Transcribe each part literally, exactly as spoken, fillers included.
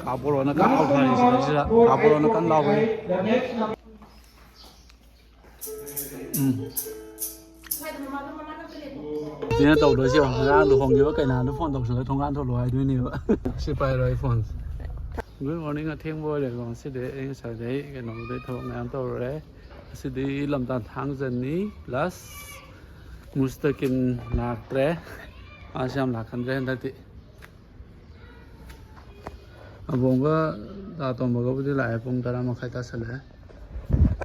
ꯀꯥ ꯕꯣꯔꯣꯅ ꯀꯟꯅ ꯂꯥꯎꯊꯔꯤ ꯁꯤꯗꯩꯁꯤꯗ꯫ ꯀꯥ ꯕꯣꯔꯣꯅ ꯀꯟꯅ ꯂꯥꯎꯕꯩ꯫ ꯎꯝ꯫ ꯁꯤꯅ ꯇꯧꯗꯣꯏꯁꯦ ꯌꯦꯡꯉꯣ꯫ ꯉꯔꯥꯡ ꯂꯨꯍꯣꯡꯈꯤꯕ ꯀꯩꯅꯥꯗꯣ ꯐꯣꯟ ꯇꯧꯁꯜꯂꯒ "ꯊꯣꯡꯒꯥꯟ ꯊꯣꯛꯂꯛꯑꯣ" ꯍꯥꯏꯗꯣꯏꯅꯦꯕ꯫ ꯁꯤ ꯄꯥꯏꯔꯣ ꯑꯩ ꯐꯣꯟꯁꯦ꯫ Good morning ꯑꯊꯦꯡꯕ ꯑꯣꯏꯔꯦꯀꯣ ꯉꯁꯤꯗꯤ꯫ ꯑꯩ ꯉꯁꯥꯏꯗꯩ ꯀꯩꯅꯣꯗꯩ ꯊꯕꯛ ꯃꯌꯥꯝ ꯇꯧꯔꯨꯔꯦ꯫ ꯉꯁꯤꯗꯤ ꯂꯝꯇꯥ ꯊꯥꯡꯖꯅꯤ꯫ Plus ꯃꯨꯁꯇꯀꯤꯟ ꯂꯥꯛꯇ꯭ꯔꯦ꯫ ꯃꯥꯁꯨ ꯌꯥꯝ ꯂꯥꯛꯀꯟꯗ꯭ꯔꯦ ꯍꯟꯗꯛꯇꯤ꯫ ꯑꯕꯣꯝꯒ ꯇꯥꯇꯣꯝꯕꯒꯕꯨꯗꯤ ꯂꯥꯛꯑꯦ, ꯄꯨꯡ ꯇꯔꯥ ꯃꯈꯥꯏ ꯇꯥꯁꯜꯂꯛꯑꯦ꯫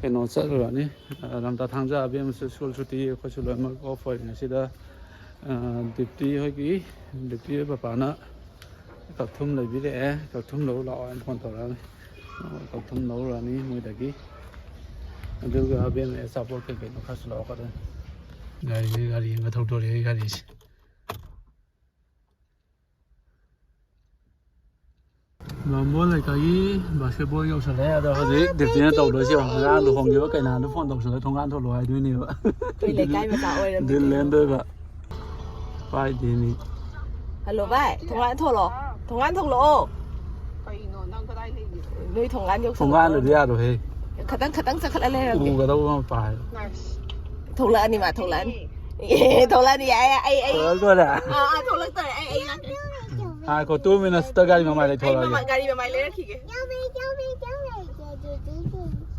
ꯀꯩꯅꯣ ꯆꯠꯂꯨꯔꯅꯤ, ꯑ, ꯂꯝꯇꯥ ꯊꯥꯡꯖ ꯑꯕꯦꯝꯃꯁꯨ ꯁ꯭ꯀꯨꯜ ꯁꯨꯇꯤ, ꯑꯩꯈꯣꯏꯁꯨ ꯂꯣꯏꯅꯃꯛ ꯑꯣꯐ ꯑꯣꯏꯔꯦ ꯉꯁꯤꯗ꯫ ꯑ, ꯗꯤꯞꯇꯤ ꯍꯣꯏꯒꯤ, ꯗꯤꯞꯇꯤ ꯍꯣꯏ ꯄꯄꯥꯅ ꯀꯛꯊꯨꯝ ꯂꯩꯕꯤꯔꯛꯑꯦ, ꯀꯛꯊꯨꯝ ꯂꯧꯔꯨ ꯂꯥꯛꯑꯣ ꯍꯥꯏꯅ ꯐꯣꯟ ꯇꯧꯔꯛꯑꯝꯃꯤ꯫ ꯑ, ꯀꯛꯊꯨꯝ ꯂꯧꯔꯨꯔꯅꯤ ꯃꯣꯏꯗꯒꯤ꯫ ꯑꯗꯨꯒ ꯑꯕꯦꯝꯃ ꯑꯆꯥꯄꯣꯠ ꯀꯩ ꯀꯩꯅꯣ ꯈꯔꯁꯨ ꯂꯧꯔꯛꯀꯗꯣꯏꯅꯤ꯫ ꯒꯥꯔꯤꯁꯦ, ꯒꯥꯔꯤ ꯑꯃ ꯊꯧꯗꯣꯔꯛꯑꯦ ꯒꯥꯔꯤꯁꯦ꯫ ꯕꯥꯃꯣꯟ ꯂꯩꯀꯥꯏꯒꯤ ꯕꯥꯁꯀꯦꯠꯕꯣꯜ ꯌꯧꯁꯜꯂꯦ꯫ ꯑꯗꯣ ꯍꯧꯖꯤꯛ ꯗꯤꯞꯇꯤꯅ ꯇꯧꯗꯣꯏꯁꯦ ꯌꯦꯡꯉꯣ꯫ ꯉꯔꯥꯡ ꯂꯨꯍꯣꯡꯈꯤꯕ ꯀꯩꯅꯥꯗꯣ ꯐꯣꯟ ꯇꯧꯁꯜꯂꯒ "ꯊꯣꯡꯒꯥꯟ ꯊꯣꯛꯂꯛꯑꯣ" ꯍꯥꯏꯗꯣꯏꯅꯦꯕ꯫ ꯑꯩꯈꯣꯏ ꯂꯩꯀꯥꯏ ꯃꯆꯥ ꯑꯣꯏꯔꯝꯃꯤ ꯗꯤꯜ ꯀꯩꯅꯣ꯫ ꯂꯦꯟꯗꯣꯏꯕ꯫ ꯄꯥꯏꯗꯦꯅꯤ꯫ ꯍꯜꯂꯣ ꯚꯥꯏ, ꯊꯣꯡꯒꯥꯟ ꯊꯣꯛꯂꯛꯑꯣ꯫ ꯊꯣꯡꯒꯥꯟ ꯊꯣꯛꯂꯛꯑꯣ꯫ ꯀꯩꯅꯣ ꯅꯪ ꯀꯗꯥꯏ ꯂꯩꯒꯦ? ꯅꯣꯏ ꯊꯣꯡꯒꯥꯟ ꯌꯧꯁꯜꯂꯛꯑꯣ꯫ ꯊꯣꯡꯒꯥꯟꯗꯨꯗꯤ ꯌꯥꯔꯣꯏꯍꯦ꯫ ꯈꯇꯪ, ꯈꯇꯪ ꯆꯈꯠꯂ ꯂꯩꯔꯝꯒꯦ꯫ ꯎꯒꯗꯧꯕ ꯃꯄꯥ ꯍꯥꯏ꯫ ꯊꯣꯛꯂꯛꯑꯅꯤ ꯃꯥ, ꯊꯣꯛꯂꯛꯑꯅꯤ꯫ ꯑꯦ, ꯊꯣꯛꯂꯛꯑꯅꯤ, ꯌꯥꯏ, ꯌꯥꯏ, ꯑꯩ, ꯑꯩ꯫ ꯊꯣꯛꯂꯛꯇꯣꯔꯦ? ꯑꯥ, ꯑꯥ, ꯊꯣꯛꯂꯛꯇꯣꯔꯦ, ꯑꯩ, ꯑꯩ ꯂꯥꯛꯀꯦ꯫ ꯉꯥꯏꯈꯣ, two minutes ꯇ ꯒꯥꯔꯤ ꯃꯃꯥꯏ ꯑꯩ ꯂꯩꯊꯣꯔꯛꯑꯒꯦ꯫ ꯃꯃꯥ-, ꯒꯥꯔꯤ ꯃꯃꯥꯏ ꯂꯩꯔꯛꯈꯤꯒꯦ꯫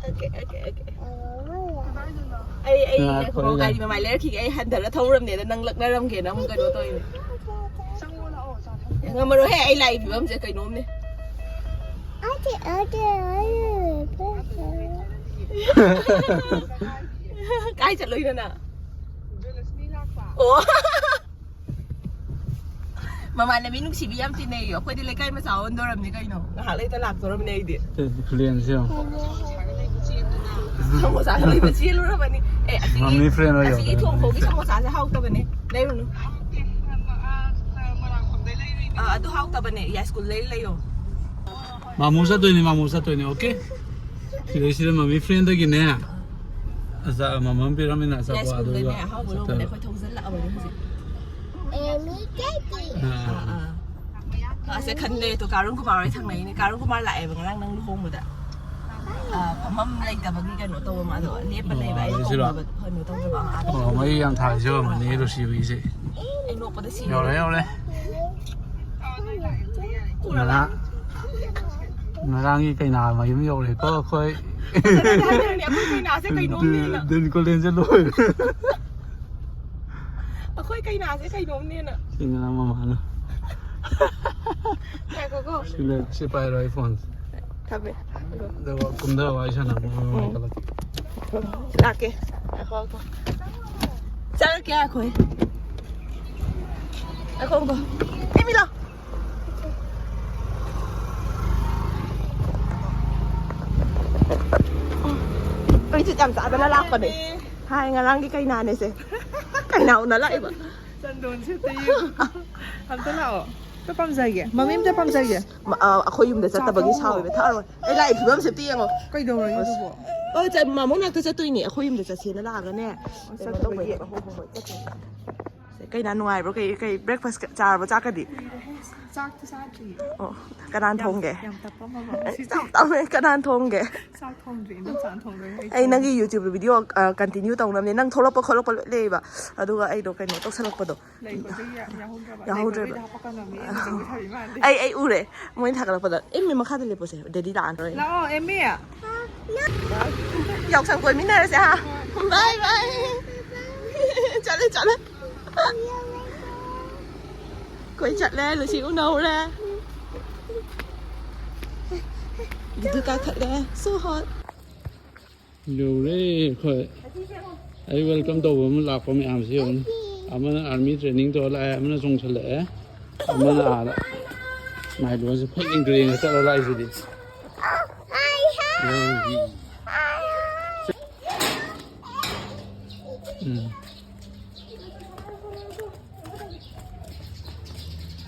Okay, okay, okay. ꯑꯩ, ꯑꯩ, ꯉꯥꯏꯈꯣ, ꯉꯥꯏꯈꯣ, ꯉꯥꯏꯈꯣ꯫ ꯒꯥꯔꯤ ꯃꯃꯥꯏ ꯂꯩꯔꯛꯈꯤꯒꯦ, ꯑꯩ ꯍꯟꯊꯔ ꯊꯧꯔꯝꯅꯦꯗ, ꯅꯪ ꯂꯛꯅꯔꯝꯒꯦꯅ ꯑꯃꯨꯛ ꯀꯩꯅꯣ ꯇꯧꯔꯤꯅꯦ꯫ ꯉꯝꯃꯔꯣꯏꯍꯦ, ꯑꯩ ꯂꯥꯛꯏ ꯐꯤꯕꯝꯁꯦ ꯀꯩꯅꯣꯝꯅꯦ꯫ ꯀꯥꯏ ꯆꯠꯂꯨꯏꯅꯣ ꯅꯪ? ꯑꯣ꯫ ꯃꯃꯥꯟꯅꯕꯤ ꯅꯨꯡꯁꯤꯕꯤ ꯌꯥꯝ ꯇꯤꯟꯅꯩꯌꯣ꯫ ꯑꯩꯈꯣꯏꯗꯤ ꯂꯩꯀꯥꯏ ꯃꯆꯥ ꯑꯣꯟꯗꯣꯔꯝꯅꯤ ꯀꯩꯅꯣ꯫ ꯉꯥꯏꯍꯥꯛ ꯂꯩꯇ ꯂꯥꯛꯇꯣꯔꯕꯅꯦ ꯑꯩꯗꯤ꯫ ꯁꯤ ꯈꯨꯂꯦꯟꯁꯦ ꯌꯦꯡꯉꯣ꯫ ꯁꯃꯣꯁꯥꯒ ꯂꯩꯕ ꯆꯦꯜꯂꯨꯔꯕꯅꯤ꯫ ꯑꯦ, ꯑꯁꯤꯒꯤ, ꯃꯃꯤ friend ꯑꯣꯏ ꯑꯁꯤꯒꯤ ꯌꯥꯎꯗꯅ ꯊꯣꯡ ꯈꯣꯡꯒꯤ ꯁꯃꯣꯁꯥꯁꯦ ꯍꯥꯎꯇꯕꯅꯦ꯫ ꯂꯩꯔꯨꯅꯨ꯫ ꯑꯥ, ꯑꯗꯨ ꯍꯥꯎꯇꯕꯅꯦ꯫ ꯌꯥꯏꯁ꯭ꯀꯨꯜ ꯂꯩ ꯂꯩꯌꯣ꯫ ꯃꯥꯃꯣ ꯆꯠꯇꯣꯏꯅꯦ, ꯃꯥꯃꯣ ꯆꯠꯇꯣꯏꯅꯦ, okay? ꯁꯤꯗꯩꯁꯤꯗ ꯃꯃꯤ friend ꯗꯒꯤꯅꯦ꯫ ꯑꯆꯥ ꯑꯃꯃꯝ ꯄꯤꯔꯝꯃꯤꯅ ꯑꯆꯥꯄꯣꯠ ꯌꯥꯏꯁ꯭ꯀꯨꯜꯗꯅꯦ ꯑꯗꯨꯒ ꯑꯍꯥꯎꯕ ꯂꯧꯕꯅꯦ꯫ ꯆꯠꯇꯣꯏꯕ꯫ ꯑꯩꯈꯣꯏ ꯊꯧꯖꯤꯜꯂꯛꯑꯕꯅꯦ ꯍꯧꯖꯤꯛ꯫ ꯑꯥ, ꯑꯥ, ꯑꯥ꯫ ꯑꯥ꯫ ꯑꯁꯦ ꯈꯟꯂꯦ ꯇꯣ ꯀꯥꯔꯨꯟ ꯀꯨꯃꯥꯔ ꯍꯣꯏ ꯊꯪꯅꯩꯅꯦ꯫ ꯀꯥꯔꯨꯟ ꯀꯨꯃꯥꯔ ꯂꯥꯛꯑꯦꯕ ꯉꯔꯥꯡ ꯅꯪ ꯂꯨꯍꯣꯡꯕꯗ꯫ ꯑ, ꯐꯝꯐꯝ ꯂꯩꯇꯕꯒꯤ ꯀꯩꯅꯣ ꯇꯧꯕ ꯃꯥꯗꯣ ꯂꯦꯞꯄ ꯂꯩꯕ꯫ ꯑꯩꯅ ꯑꯣ, ꯁꯤꯔꯣ? ꯀꯧꯅꯕ ꯀꯩꯅꯣ ꯇꯧꯗꯕ꯫ ꯑꯣ, ꯃꯩ ꯌꯥꯝ ꯊꯥꯜꯂꯤꯁꯦ ꯑꯣꯏꯔꯝꯃꯅꯤ ꯔꯣꯁꯤꯕꯤꯁꯦ꯫ ꯑꯩ ꯅꯣꯛꯄꯗ ꯁꯤꯔꯦ꯫ ꯌꯧꯔꯦ, ꯌꯧꯔꯦ꯫ ꯉꯔꯥꯡ, ꯉꯔꯥꯡꯒꯤ ꯀꯩꯅꯥ ꯃꯌꯨꯝ ꯌꯧꯔꯦꯀꯣ ꯑꯩꯈꯣꯏ꯫ ꯑꯗꯨꯅꯦ ꯍꯥꯏꯔꯤꯅꯦ, ꯑꯩꯈꯣꯏ ꯀꯩꯅꯥꯁꯦ ꯀꯩꯅꯣꯝꯅꯦꯅ꯫ ꯗꯦꯟ ꯀꯣꯂꯦꯟꯁꯦ ꯂꯣꯏꯔꯦ꯫ ꯑꯩꯈꯣꯏ ꯀꯩꯅꯥꯁꯦ ꯀꯩꯅꯣꯝꯅꯦꯅ꯫ ꯁꯤ ꯉꯔꯥꯡ ꯃꯃꯥꯅ꯫ ꯉꯥꯏꯈꯣꯀꯣ꯫ ꯁꯤ ꯂꯩ, ꯁꯤ ꯄꯥꯏꯔꯣ ꯑꯩ ꯐꯣꯟ꯫ ꯊꯝꯃꯦ꯫ ꯑꯗꯨꯒ ꯀꯨꯝꯊꯔ ꯋꯥꯔꯤ ꯁꯥꯟꯅꯕ ꯅꯨꯡꯉꯥꯏꯈꯠꯂꯛꯀꯦ꯫ ꯂꯥꯛꯀꯦ꯫ ꯉꯥꯏꯈꯣ, ꯉꯥꯏꯈꯣ꯫ ꯆꯪꯉꯛꯀꯦ, ꯉꯥꯏꯈꯣ꯫ ꯉꯥꯏꯈꯣ, ꯉꯥꯏꯈꯣ꯫ ꯑꯦꯃꯤ, ꯂꯥꯎ꯫ ꯑꯩꯁꯨ ꯌꯥꯝ ꯆꯥꯗꯅ ꯂꯥꯛꯄꯅꯦ꯫ ꯍꯥꯏ, ꯉꯔꯥꯡꯒꯤ ꯀꯩꯅꯥꯅꯦꯁꯦ꯫ ꯀꯩꯅꯥ ꯎꯅ ꯂꯥꯛꯏꯕ꯫ ꯆꯟꯗꯣꯟꯁꯦ ꯑꯝꯇ ꯌꯦꯡꯉꯣ꯫ ꯑꯝꯇ ꯂꯥꯛꯑꯣ꯫ ꯑꯝꯇ ꯄꯥꯝꯖꯒꯦ꯫ ꯃꯃꯤ ꯑꯝꯇ ꯄꯥꯝꯖꯒꯦ꯫ ꯃ-, ꯑ, ꯑꯩꯈꯣꯏ ꯌꯨꯝꯗ ꯆꯠꯇꯕꯒꯤ ꯆꯥꯊꯣꯛꯑꯣ꯫ ꯁꯥꯎꯔꯤꯕ꯫ ꯊꯛꯑꯔꯣꯏ꯫ ꯑꯩ ꯂꯥꯛꯏ ꯐꯤꯕꯝꯁꯦ ꯑꯝꯇ ꯌꯦꯡꯉꯣ꯫ ꯀꯩꯗꯧꯔꯒꯦ ꯑꯁ꯫ ꯑꯗꯨꯕꯣ? ꯑꯣ, ꯆ-, ꯃꯥꯃꯣ ꯅꯥꯛꯇ ꯆꯠꯇꯣꯏꯅꯦ꯫ ꯑꯩꯈꯣꯏ ꯌꯨꯝꯗ ꯆꯠꯁꯦꯅ ꯂꯥꯛꯑꯒꯅꯦ꯫ ꯑꯣ, ꯀꯩꯅꯣ ꯆꯠꯇꯕꯒꯤ꯫ ꯇꯧꯕꯅꯦꯕ꯫ ꯍꯣꯏ, ꯍꯣꯏ, ꯍꯣꯏ, ꯆꯠꯇꯣꯏꯅꯦ꯫ ꯁꯦ, ꯀꯩꯅ ꯅꯨꯡꯉꯥꯏꯕ꯭ꯔꯣ? ꯀꯩ, ꯀꯩ breakfast ꯆꯥꯔꯕꯣ? ꯆꯥꯛꯀꯗꯤ? ꯆꯥꯛꯇꯤ ꯆꯥꯗ꯭ꯔꯤꯌꯦ꯫ ꯑꯣ, ꯀꯅꯥꯅ ꯌꯥꯝ, ꯊꯣꯡꯒꯦ? ꯌꯥꯝ ꯇꯞꯄ ꯃꯃꯜ ꯑꯦ, ꯉꯁꯤꯗꯤ꯫ ꯌꯥꯝ ꯇꯞꯄꯦ꯫ ꯀꯅꯥꯅ ꯊꯣꯡꯒꯦ? ꯆꯥꯛ ꯊꯣꯡꯗ꯭ꯔꯤ, ꯏꯟꯗꯣꯝꯆꯥꯅ ꯊꯣꯡꯗꯣꯏꯅꯦ, ꯑꯩ ꯑꯩ ꯅꯪꯒꯤ ꯊꯣꯡꯗ꯭ꯔꯤ꯫ YouTube video, ꯑ, continue ꯇꯧꯅꯕꯅꯦ꯫ ꯅꯪ ꯊꯣꯛꯂꯛꯄ ꯈꯣꯠꯂꯛꯄ ꯂꯣꯏ ꯂꯩꯌꯦꯕ꯫ ꯑꯗꯨꯒ ꯑꯩꯗꯣ ꯀꯩꯅꯣ ꯇꯧꯁꯜꯂꯛꯄꯗꯣ꯫ ꯂꯩꯕꯗꯒꯤ ꯌꯥ-, ꯌꯥꯍꯧꯗ꯭ꯔꯕ꯫ ꯌꯥꯍꯧꯗ꯭ꯔꯦꯕ꯫ ꯂꯩꯕꯗꯒꯤ ꯍꯥꯄꯛꯀꯅꯣ, ꯃꯤ ꯑꯃ ꯖꯒꯣꯏ ꯁꯥꯕꯤ ꯃꯥꯟꯗꯦ꯫ ꯑꯩ, ꯑꯩ ꯎꯔꯦ꯫ ꯃꯣꯏꯅ ꯊꯥꯒꯠꯂꯛꯄꯗ꯫ ꯑꯦꯝꯃꯤ, ꯃꯈꯥꯗ ꯂꯦꯞꯄꯨꯁꯦ꯫ ꯗꯦꯗꯤ ꯂꯥꯛꯑꯔꯣꯏ꯫ ꯂꯥꯛꯑꯣ, ꯑꯦꯝꯃꯤ꯫ ꯌꯥꯎꯁꯪ ꯀꯣꯏꯃꯤꯟꯅꯔꯁꯦ, ꯍꯥ? ꯍꯣꯏ꯫ Bye, bye. ꯆꯠꯂꯦ, ꯆꯠꯂꯦ꯫ ꯀꯣꯏ ꯆꯠꯂꯦ, ꯂꯨꯁꯤ ꯎꯅꯍꯧꯔꯦ꯫ ꯕꯤꯗꯨ ꯀꯥꯈꯠꯂꯦ꯫ So hot. ꯌꯧꯔꯦ ꯑꯩꯈꯣꯏ꯫ ꯑꯩ welcome ꯇꯧꯕ ꯑꯃ ꯂꯥꯛꯄ ꯃꯌꯥꯝꯁꯤ ꯌꯦꯡꯉꯨꯅꯦ꯫ ꯑꯃꯅ army training ꯇꯧꯔ ꯂꯥꯛꯑꯦ, ꯑꯃꯅ ꯆꯣꯡꯁꯜꯂꯛꯑꯦ, ꯑꯃꯅ ꯑꯥꯗ꯫ ꯃꯥꯏ ꯂꯣꯟꯁꯦ ꯐꯖꯅ ꯌꯦꯡꯉ ꯆꯠꯂ ꯂꯥꯛꯏꯁꯤꯗꯤ꯫ ꯎꯝ꯫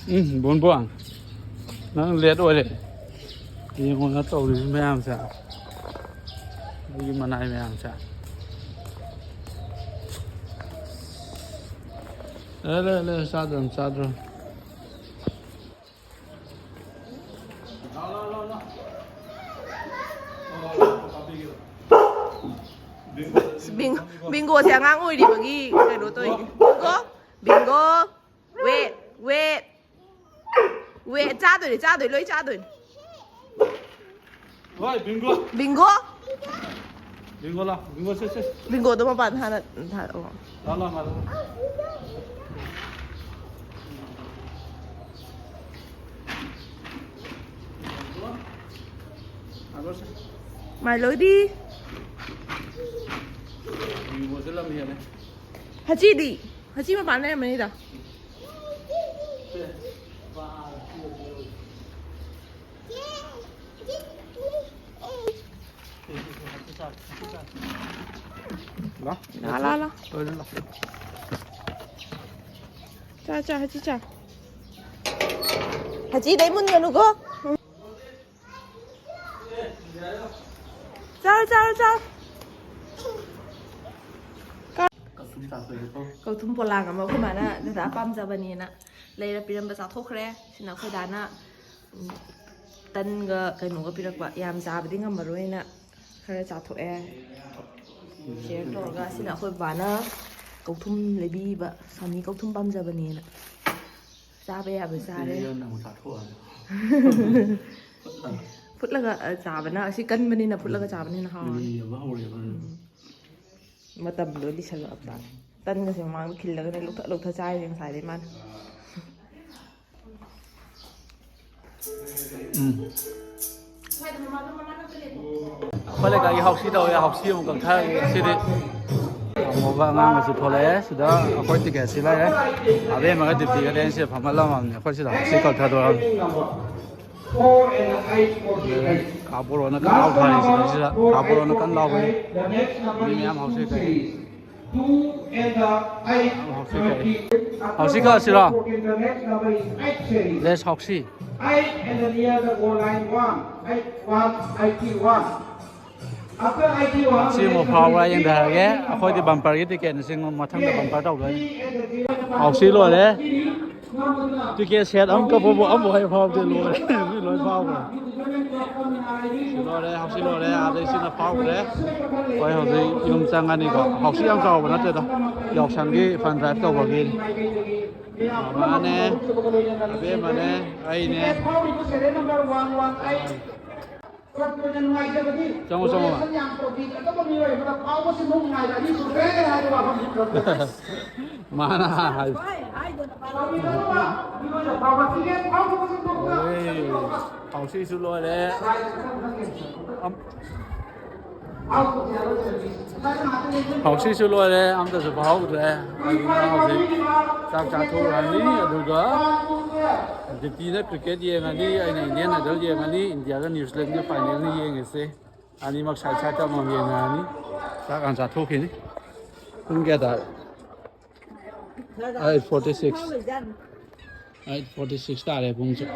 ꯎꯝ, ꯕꯣꯟꯕꯣꯟ, ꯅꯪ late ꯑꯣꯏꯔꯦ꯫ ꯌꯦꯡꯉꯣ ꯅꯪ ꯇꯧꯔꯤꯕ ꯃꯌꯥꯝꯁꯦ, ꯑꯗꯨꯒꯤ ꯃꯅꯥꯏ ꯃꯌꯥꯝꯁꯦ꯫ ꯂꯩ, ꯂꯩ, ꯂꯩ, ꯆꯥꯗ꯭ꯔꯣ, ꯆꯥꯗ꯭ꯔꯣ꯫ ꯕꯤꯡ-, ꯕꯤꯡꯒꯣꯁꯦ ꯑꯉꯥꯡ ꯑꯣꯏꯔꯤꯕꯒꯤ ꯀꯩꯅꯣ ꯇꯧꯔꯤꯅꯦ꯫ Bingo, bingo, wait, wait, wait, ꯆꯥꯗꯣꯏꯅꯦ, ꯆꯥꯗꯣꯏꯅꯦ, ꯂꯣꯏ ꯆꯥꯗꯣꯏꯅꯦ꯫ ꯍꯣꯏ, ꯕꯤꯡꯒꯣ꯫ ꯕꯤꯡꯒꯣ꯫ ꯕꯤꯡꯒꯣ ꯂꯥꯎ, ꯕꯤꯡꯒꯣ, ꯁꯦ, ꯁꯦ꯫ ꯕꯤꯡꯒꯣꯗꯣ ꯃꯄꯥꯟ ꯍꯥꯟꯅ ꯊꯥꯔꯛꯑꯣ꯫ ꯂꯥꯎ, ꯂꯥꯎ, ꯂꯥꯎ꯫ ꯃꯥꯏ ꯂꯣꯏꯕꯤ꯫ ꯕꯤꯡꯒꯣꯁꯦ ꯂꯝ ꯍꯦꯜꯂꯦ꯫ ꯍꯆꯤꯗꯤ? ꯍꯆꯤ ꯃꯄꯥꯟ ꯂꯩꯔꯝꯃꯅꯤꯗ꯫ ꯂꯥ, ꯂꯥ, ꯂꯥ꯫ ꯂꯣꯏꯔꯦ, ꯂꯥ꯫ ꯆꯥ, ꯆꯥ, ꯍꯆꯤ ꯆꯥ꯫ ꯍꯆꯤꯗꯩ ꯃꯨꯟꯒꯅꯨꯀꯣ꯫ ꯆꯥꯎ, ꯆꯥꯎ, ꯆꯥꯎ꯫ ꯀꯛꯊꯨꯝ ꯆꯥꯊꯣꯛꯑꯦꯀꯣ꯫ ꯀꯛꯊꯨꯝ ꯄꯣꯂꯥꯡ ꯑꯃ ꯑꯩꯈꯣꯏ ꯃꯥꯅ ꯗꯗꯥ ꯄꯥꯝꯖꯕꯅꯦꯅ ꯂꯩꯔ ꯄꯤꯔꯝꯕ ꯆꯥꯊꯣꯛꯈ꯭ꯔꯦ꯫ ꯁꯤꯅ ꯑꯩꯈꯣꯏ ꯗꯥꯅ, ꯎꯝ, ꯇꯟꯒ ꯀꯩꯅꯣꯒ ꯄꯤꯔꯛꯄ꯫ ꯌꯥꯝ ꯆꯥꯕꯗꯤ ꯉꯝꯃꯔꯣꯏꯅ ꯈꯔ ꯆꯥꯊꯣꯛꯑꯦ꯫ Share ꯇꯧꯔꯒ꯫ ꯁꯤꯅ ꯑꯩꯈꯣꯏ ꯕꯥꯅ ꯀꯧꯊꯨꯝ ꯂꯩꯕꯤꯕ꯫ ꯁꯥꯃꯤ ꯀꯧꯊꯨꯝ ꯄꯥꯝꯖꯕꯅꯦꯅ꯫ ꯆꯥꯕ ꯌꯥꯕ ꯆꯥꯔꯦ꯫ ꯁꯤꯗꯤ ꯅꯪ ꯆꯥꯊꯣꯛꯑꯅꯤ꯫ ꯐꯨꯠꯂꯒ, ꯑ, ꯆꯥꯕꯅ, ꯑꯁꯤ ꯀꯟꯕꯅꯤꯅ ꯐꯨꯠꯂꯒ ꯆꯥꯕꯅꯤꯅ ꯍꯥꯎꯔꯦ꯫ ꯃꯤꯅꯤ ꯑꯃ ꯍꯧꯔꯦꯕ꯫ ꯎꯝ꯫ ꯃꯇꯝꯗꯣ ꯂꯤꯁꯜꯂꯛꯑꯕ ꯖꯥꯠꯅꯤ꯫ ꯇꯟꯒꯁꯦ ꯃꯃꯥꯡꯗ ꯈꯤꯜꯂꯒꯅꯦ ꯂꯧꯊ-, ꯂꯧꯊ ꯆꯥꯏꯁꯦ ꯉꯁꯥꯏꯗꯩ ꯃꯥꯅ꯫ ꯎꯝ꯫ ꯑꯩꯈꯣꯏ ꯂꯩꯀꯥꯏꯒꯤ ꯍꯥꯎꯁꯤ ꯇꯧꯋꯦ, ꯍꯥꯎꯁꯤ ꯑꯃꯨꯛ ꯀꯛꯊꯔꯒꯦ ꯉꯁꯤꯗꯤ꯫ ꯑꯃꯨꯕ ꯑꯉꯥꯡꯕꯁꯨ ꯊꯣꯛꯂꯛꯑꯦ꯫ ꯁꯤꯗ ꯑꯩꯈꯣꯏ ꯇꯤꯀꯦꯠꯁꯤ ꯂꯩꯔꯦ꯫ ꯑꯕꯦꯝꯃꯒ ꯗꯤꯞꯇꯤꯒ ꯂꯦꯟꯁꯦ ꯐꯝꯍꯜꯂꯝꯃꯕꯅꯦ꯫ ꯑꯩꯈꯣꯏ ꯁꯤꯗ ꯍꯥꯎꯁꯤ ꯀꯛꯊꯗꯣꯔꯕꯅꯤ꯫ ꯀꯥ ꯕꯣꯔꯣꯅ ꯀꯟꯅ ꯂꯥꯎꯊꯔꯤ ꯁꯤꯗꯩꯁꯤꯗ꯫ ꯀꯥ ꯕꯣꯔꯣꯅ ꯀꯟꯅ ꯂꯥꯎꯕꯅꯤ꯫ ꯃꯤ ꯃꯌꯥꯝ ꯍꯥꯎꯁꯤ ꯀꯛꯏ꯫ ꯍꯥꯎꯁꯤ ꯀꯛꯑꯁꯤꯔꯣ? Let's ꯍꯥꯎꯁꯤ꯫ Eight and near the goal line one, eight one, eighty-one. ꯁꯤ ꯑꯃꯨꯛ ꯐꯥꯎꯕ꯭ꯔꯥ ꯌꯦꯡꯊꯔꯒꯦ꯫ ꯑꯩꯈꯣꯏꯗꯤ ꯕꯝꯄꯔꯒꯤ ꯇꯤꯀꯦꯠꯅ ꯆꯤꯡꯕ, ꯃꯊꯪꯗ ꯕꯝꯄꯔ ꯇꯧꯗꯣꯏꯅꯤ꯫ ꯍꯥꯎꯁꯤ ꯂꯣꯏꯔꯦ꯫ ꯇꯤꯀꯦꯠ ꯁꯦꯠ ꯑꯃ ꯀꯛꯄꯕꯨ ꯑꯃꯐꯥꯎ ꯍꯦꯛ ꯐꯥꯎꯗꯦ, ꯂꯣꯏꯔꯦ꯫ ꯃꯤ ꯂꯣꯏ ꯐꯥꯎꯈ꯭ꯔꯦ꯫ ꯁꯤ ꯂꯣꯏꯔꯦ, ꯍꯥꯎꯁꯤ ꯂꯣꯏꯔꯦ꯫ ꯑꯥꯗꯩ ꯁꯤꯅ ꯐꯥꯎꯈ꯭ꯔꯦ꯫ ꯑꯩꯈꯣꯏ ꯍꯧꯖꯤꯛ ꯌꯨꯝ ꯆꯪꯉꯅꯤꯀꯣ꯫ ꯍꯥꯎꯁꯤ ꯌꯥꯝ ꯆꯥꯎꯕ ꯅꯠꯇꯦꯗ, ꯌꯥꯎꯁꯪꯒꯤ ꯐꯟ ꯗ꯭ꯔꯥꯏꯚ ꯇꯧꯕꯒꯤ꯫ ꯃꯃꯥꯅꯦ, ꯑꯕꯦꯝꯃꯅꯦ, ꯑꯩꯅꯦ꯫ ꯆꯪꯉꯣ, ꯆꯪꯉꯣ꯫ ꯃꯥꯅ ꯍꯥꯏ꯫ ꯍꯥꯎꯁꯤꯁꯨ ꯂꯣꯏꯔꯦ꯫ ꯑꯝ-, ꯍꯥꯎꯁꯤꯁꯨ ꯂꯣꯏꯔꯦ, ꯑꯝꯇꯁꯨ ꯐꯥꯎꯗ꯭ꯔꯦ꯫ ꯑꯗꯨꯅ ꯍꯧꯖꯤꯛ ꯆꯥꯛ ꯆꯥꯊꯣꯛꯑꯅꯤ, ꯑꯗꯨꯒ ꯗꯤꯄꯤꯅ ꯀ꯭ꯔꯤꯀꯦꯠ ꯌꯦꯡꯉꯅꯤ, ꯑꯩꯅ ꯏꯟꯗꯤꯌꯟ ꯑꯥꯏꯗꯜ ꯌꯦꯡꯉꯅꯤ꯫ ꯏꯟꯗꯤꯌꯥꯒ ꯅ꯭ꯌꯨꯖꯤꯂꯦꯟꯒ ꯐꯥꯏꯅꯦꯜꯅꯤ ꯌꯦꯡꯉꯤꯁꯦ꯫ ꯑꯅꯤꯃꯛ ꯁꯥꯏꯠ ꯁꯥꯏꯠꯇ ꯑꯃꯃꯝ ꯌꯦꯡꯅꯔꯅꯤ꯫ ꯆꯥꯛ ꯍꯥꯟꯅ ꯆꯥꯊꯣꯛꯈꯤꯅꯤ꯫ ꯄꯨꯡ ꯀꯌꯥ ꯇꯥꯔꯦ? Eight forty six. Eight forty six ꯇꯥꯔꯦ ꯄꯨꯡꯁꯦ꯫